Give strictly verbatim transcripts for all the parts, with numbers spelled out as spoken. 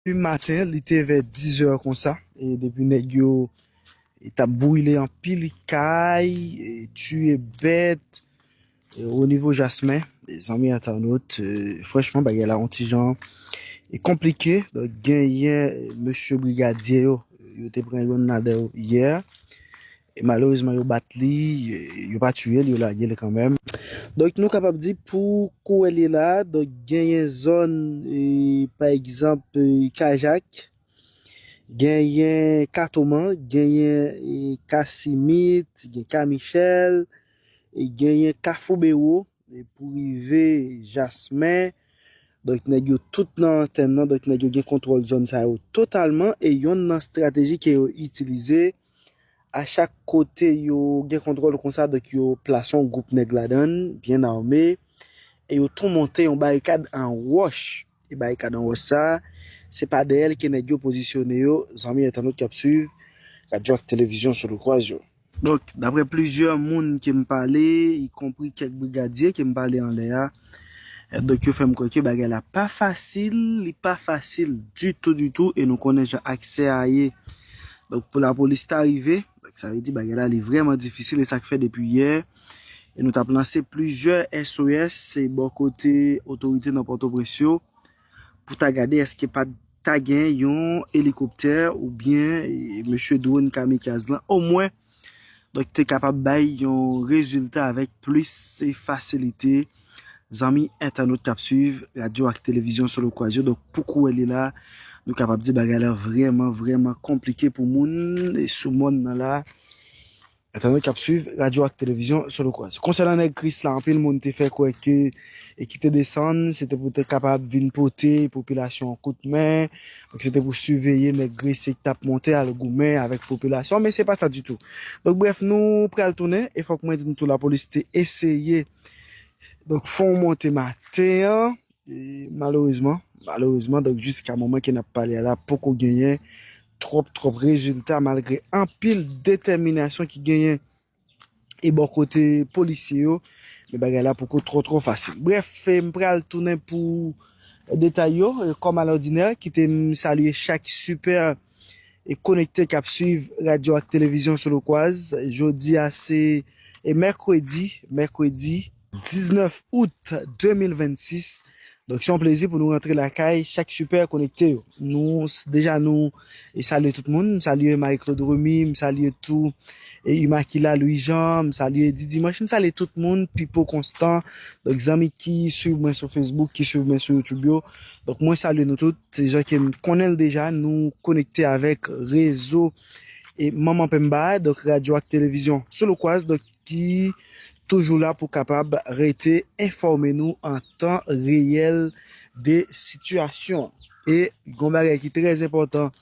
Depi maten, li te vè diz è konsa. E depi nèg yo e t ap brile anpil kay, e tiye bèt, e o nivo Jasmen, e zanmi entènot, e franchman, bagay la yon ti jan e konplike. Donk, genyen mesye brigadye yo, yo te pran youn ladan yo yè. E malerezman, yo bat li, e yo pa tiye l, yo lage l kanmenm. Donk, nou kapab di pou kouwè li la, donk, genyen zòn, e, pa egzanp, e, Kajak, genyen Katoman, genyen, e, Kasimit, gen Kamichèl, e genyen Kafou Bewo, e pou rive Jasmen. Donk, nèg yo tout nan antèn nan, donk, nèg yo gen kontwòl zòn sa yo totalman, e yonn nan estrateji ke yo itilize, a chak kote yo gen kontwòl konsa, donk, yo plase yon gwoup nèg ladan l, byen ame, e yo tou monte yon barikad an wòch. E barikad an wòch sa, se pa dèyè l ke nèg yo pozisyone yo, zanmi entènot k ap swiv radyo ak televizyon Solokwaz yo. Donk, daprè plizyè moun ke m pale, ikonpri kèk brigadye ke m pale anlè a, donk, yo fè m kwè ke bagay la pa fasil, li pa fasil ditou, ditou, e nou konnen jan aksè a ye. Donk, pou lapolis ta rive, donk, sa vle di bagay la, li vrèman difisil, e sa k fè depi yè, e nou t ap lanse plizyè S O S, se bò kote otorite nan Pòtoprens yo, pou ta gade èske pa ta gen yon elikoptè oubyen, e, mesye dwòn kamikaz lan, omwen, donk, te kapab bay yon rezilta avèk plis, e, fasilite. Zanmi entènot k ap swiv radyo ak televizyon Solokwaz yo, donk, pou kouwè li la, nou kapab di bagay la vrèman, vrèman konplike pou moun, e, sou mòn nan la. Entènot k ap swiv radyo ak televizyon Solokwaz. Konsènan nèg Kris la, anpil moun te fè kwè ke, e, ki te desann, se te pou te kapab vin pote popilasyon an kout men, donk se te pou siveye nèg Gresye ki t ap monte al goumen avèk popilasyon, men se pa sa ditou. Donk, brèf, nou pral tounen, e fòk mwen di nou tou, lapolis te eseye, donk, fè yon monte maten an, e malerezman, malerezman, donk, jiska moman ke n ap pale a la, poko genyen twòp, twòp rezilta, malgre anpil detèminasyon ki genyen e bò kote polisye yo, men bagay la poko twò, twò fasil. Brèf, e, m pral tounen pou detay yo, e, kòm alòdinè, kite m salye chak sipè e konekte k ap swiv radyo ak televizyon Solokwaz. Jodi a se, e, mèkredi, mèkredi diznèf out de mil vennsis. Donk, se yon plezi pou nou rantre lakay chak sipè konekte yo. Nou, s-, deja nou, e, salye tout moun. M salye Marie-Claude Remy, m salye tou, e, Immaculée Louis Jean, m salye Didi Manch, m salye tout moun, Pipo Constant. Donk, zanmi ki swiv mwen sou Facebook, ki swiv mwen sou YouTube yo. Donk, mwen salye nou tout. Se jan ke n konnen l deja, nou konekte avèk rezo, e, Manman Pemba, donk, radyo ak televizyon Solokwaz. Donk, ki toujou la pou kapab rete enfòme nou an tan reyèl de sitiyasyon an. E gon bagay ki trè enpòtan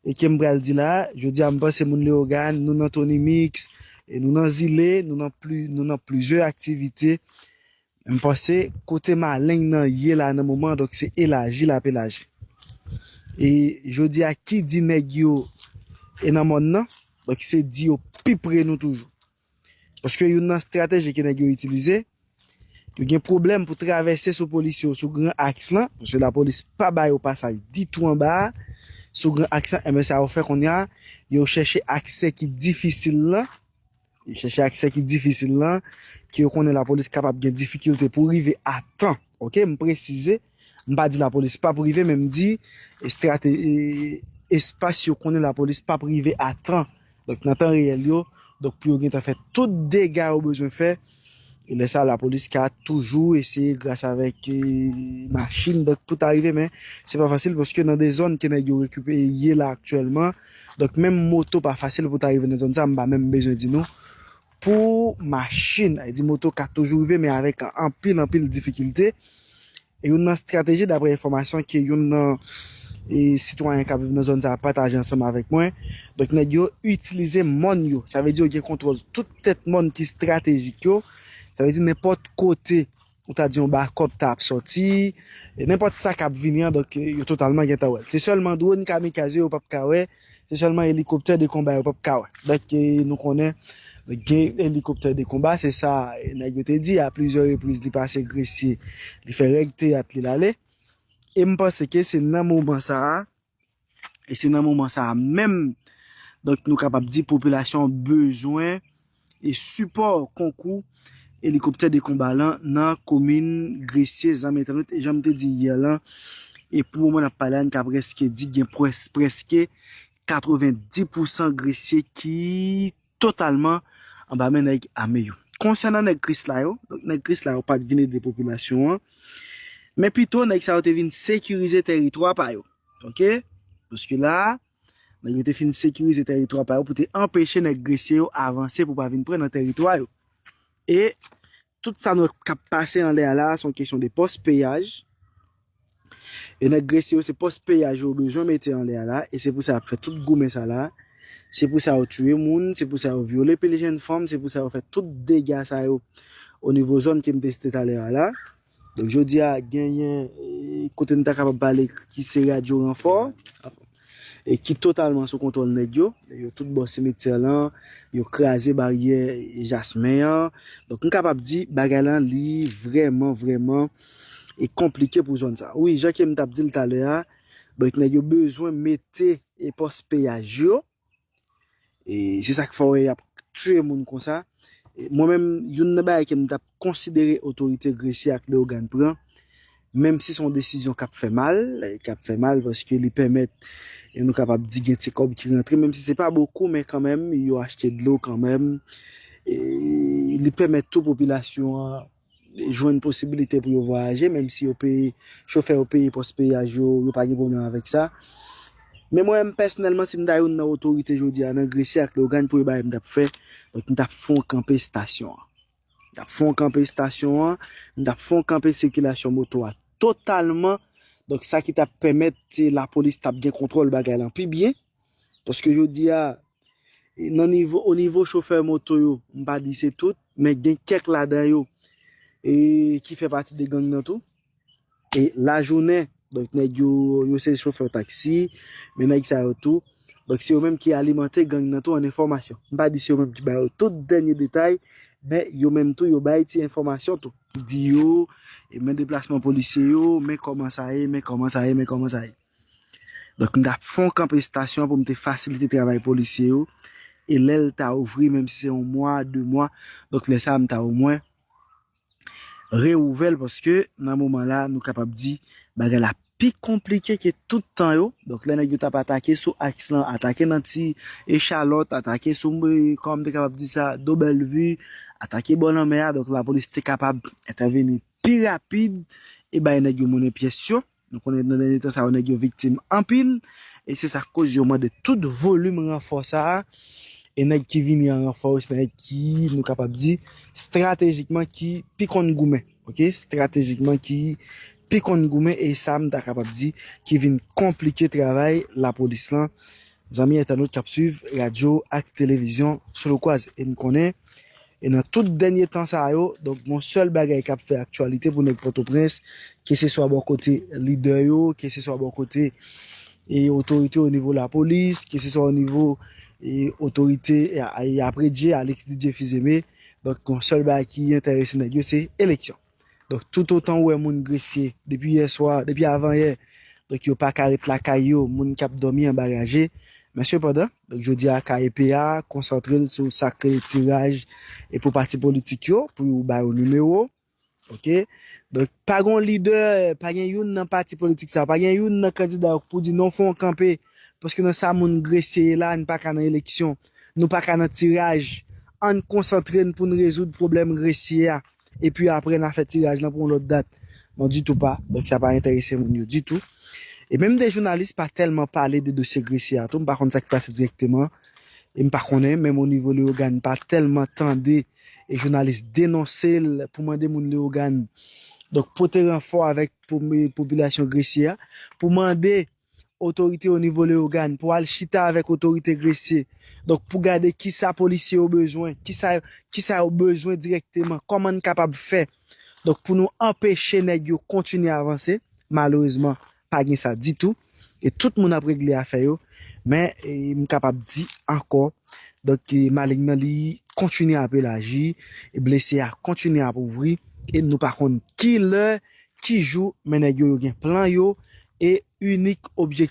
e ke m pral di la, jodi a m panse moun Leyogàn, nou nan Tony Mix, e nou nan Zile, nou nan pli-, nou nan plizyè aktivite. M panse kote maleng nan ye la nan moman, donk se elaji l ap elaji. E jodi a ki di nèg yo e nan mòn nan, donk se di yo pi pre nou toujou. Paske youn nan estrateji ke nèg yo itilize, yo gen pwoblèm pou travèse sou polisye yo sou gran aks lan, paske lapolis pa ba yo pasaj ditou anba a, sou gran aks lan, enben sa yo fè kounye a, yo chèche aksè ki difisil lan, yo chèche aksè ki difisil lan, ke yo konnen lapolis kapab gen difikilte pou rive a tan, oke, m presize, m pa di lapolis p ap rive, men m di, estrate-, e, espas yo konnen lapolis p ap rive a tan. Donk, nan tan reyèl yo, donk, pou yo gentan fè tout dega yo bezwen fè, e lè sa, lapolis ka toujou eseye gras avèk, e, machin, donk, pou ta rive, men se pa fasil, paske nan de zòn ke nèg yo rekipere ye la aktyèlman, donk, menm moto pa fasil pou ta rive nan zòn sa, m pa menm bezwen di nou, pou machin, sa vle di moto ka toujou rive, men avèk anpil, anpil difikilte. E youn nan estrateji, daprè enfòmasyon ke youn nan, e, sitwayen k ap viv nan zòn sa a pataje ansanm avèk mwen, donk, nèg yo itilize mòn yo. Sa vle di yo gen kontwòl tout tèt mòn ki estratejik yo. Sa vle di nenpòt kote ou ta di yon bakòp ta ap sòti, e nenpòt sa k ap vini an, donk, e, yo totalman gentan wè l. Se sèlman dwòn kamikaze yo p ap ka wè, se sèlman elikoptè de konba yo p ap ka wè. Donk, e, nou konnen, gen elikoptè de konba, se sa, e, nèg yo te di, a plizyè repriz, li pase Gresye, li fè règ teyat li, l ale. E m panse ke se nan moman sa a, E se nan moman sa a menm, donk, nou kapab di popilasyon an bezwen e sipò konkou elikoptè de konba lan nan komin Gresye, zanmi entènot, e jan m te di yè lan, e pou moman n ap pale a, n ka prèske di gen près-, prèske katrevenndis pousan Gresye ki totalman anba men nèg ame yo. Konsènan nèg Krisla yo, donk, nèg Krisla yo pa t vin ede popilasyon an, men pito nèg sa yo te vin sekirize tèritwa pa yo. Oke? Paske la, nèg yo te fin sekirize tèritwa pa yo pou te anpeche nèg Gresye yo avanse pou pa vin pran nan tèritwa yo. E tout sa nou k ap pase anlè a la, se yon kesyon de pòs peyaj. E nèg Gresye yo, se pòs peyaj yo bezwen mete anlè a la, e se pou sa y ap fè tout goumen sa la. Se pou sa yo tiye moun, se pou sa yo vyole pil jèn fanm, se pou sa yo fè tout dega sa yo o nivo zòn ke m te site talè a la. Donk, jodi a, genyen, e, kote n ta kapab pale ki se radyo Ranfò, e ki totalman sou kontwòl nèg yo. Yo tout bò simetyè lan, yo kraze baryè Jasmen an. Donk, m kapab di, bagay lan, li vrèman, vrèman, e konplike pou zòn sa. Wi, jan ke m t ap di l talè a, donk, nèg yo bezwen mete, e, pòs peyaj yo. E se sa k fè w wè y ap tiye moun konsa. E mwen menm, youn nan bagay ke m t ap konsidere otorite Gresye ak Leyogàn pran, menm si se yon desizyon k ap fè mal, e k ap fè mal paske li pèmèt, e nou kapab di gen ti kòb ki rantre, menm si se pa bokou, men kanmenm, yo achte dlo kanmenm. E li pèmèt tou popilasyon an jwenn posibilite pou yo vwayaje, menm si yo peye, chofè yo peye pòs peyaj yo, yo pa gen pwoblèm avèk sa. Men mwen menm pèsonèlman, si m ta youn nan otorite jodi a nan Gresye ak Leyogàn, premye bagay m t ap fè, donk m t ap fè yon kanpe estasyon an. M t ap fè yon kanpe estasyon an, m t ap fè yon kanpe sikilasyon moto a totalman. Donk sa ki t ap pèmèt, se lapolis t ap gen kontwòl bagay lan pi byen. Paske jodi a, nan nivo, o nivo chofè moto yo, m pa di se tout, men gen kèk ladan yo, e, ki fè pati de gang nan tou. E lajounen, donk, nèg yo, yo se chofè taksi, men nèg sa yo tou. Donk, se yo menm ki alimante gang nan tou an enfòmasyon. M pa di se yo menm ki ba yo tout dènye detay, men yo menm tou, yo bay ti enfòmasyon tou. Di yo, e men deplasman polisye yo, men kòman sa ye, men kòman sa ye, men kòman sa ye. Donk, m t ap fè yon kanpe estasyon pou m te fasilite travay polisye yo. E lè l ta ouvri, menm si se yon mwa, de mwa, donk lè sa a, m ta omwen reouvè l, paske nan moman la, nou kapab di bagay la pi konplike ke tout tan yo. Donk, lè nèg yo t ap atake sou aks lan, atake nan ti echalòt, atake sou, e, kòman m te kapab di sa, do Bèlvi, atake bò lanmè a, donk lapolis te kapab entèveni pi rapid e bay nèg yo monnen pyès yo. Nou konnen nan dènye tan sa yo, nèg yo viktim anpil, e se sa k koz yo mande tout volim ranfò sa a, e nèg ki vini an ranfò yo, se nèg ki, nou kapab di, estratejikman ki pi konn goumen, oke? Estratejikman ki pi konn goumen, e sa m ta kapab di, ki vin konplike travay lapolis lan. Zanmi entènot k ap swiv radyo ak televizyon Solokwaze. E n konnen, e nan tout dènye tan sa yo, donk, gon sèl bagay k ap fè aktyalite pou nèg Pòtoprens, ke se swa bò kote lidè yo, ke se swa bò kote, e, otorite o nivo lapolis, ke se swa o nivo, e, otorite, e, e, apredye Alex Didier Fils-Aimé. Donk, gon sèl bagay ki enterese nèg yo, se eleksyon. Donk, toutotan w wè moun Gresye, depi yè swa, depi avan yè, donk, yo pa ka ret lakay yo, moun k ap dòmi anba raje. Men sepandan, donk, jodi a, K E P a konsantre l sou sa k rele tiraj e pou pati politik yo, pou yo ba yo nimewo. Oke? Donk, pa gen lidè, pa gen youn nan pati politik sa, pa gen youn nan kandida yo pou di non fè yon kanpe, paske nan sa moun Gresye ye la, n pa ka nan eleksyon, nou pa ka nan tiraj. Ann konsantre n pou n rezoud pwoblèm Gresye a. Epi apre, n a fè tiraj lan pou yon lòt dat. Non, ditou pa. Donk, sa pa enterese moun yo ditou. E menm de jounalis pa tèlman pale de dosye Gresye a tou. M pa konn sa k pase dirèkteman. E m pa konnen, menm o nivo Leyogàn, m pa tèlman tande e jounalis denonse l pou mande moun Leyogàn, donk, pote ranfò avèk po-, popilasyon Gresye a, pou mande otorite o nivo Leyogàn, pou al chita avèk otorite Gresye. Donk, pou gade kisa polisye yo bezwen, kisa, kisa yo bezwen dirèkteman, kòman n kapab fè. Donk, pou nou anpeche nèg yo kontinye avanse, malerezman, pa gen sa ditou. E tout moun ap regle afè yo. Men, e, m kapab di ankò, donk, e, maling nan li kontinye ap elaji, e blese a kontinye ap ouvri, e nou pa konn ki lè, ki jou, men nèg yo, yo gen plan yo, e inik objektif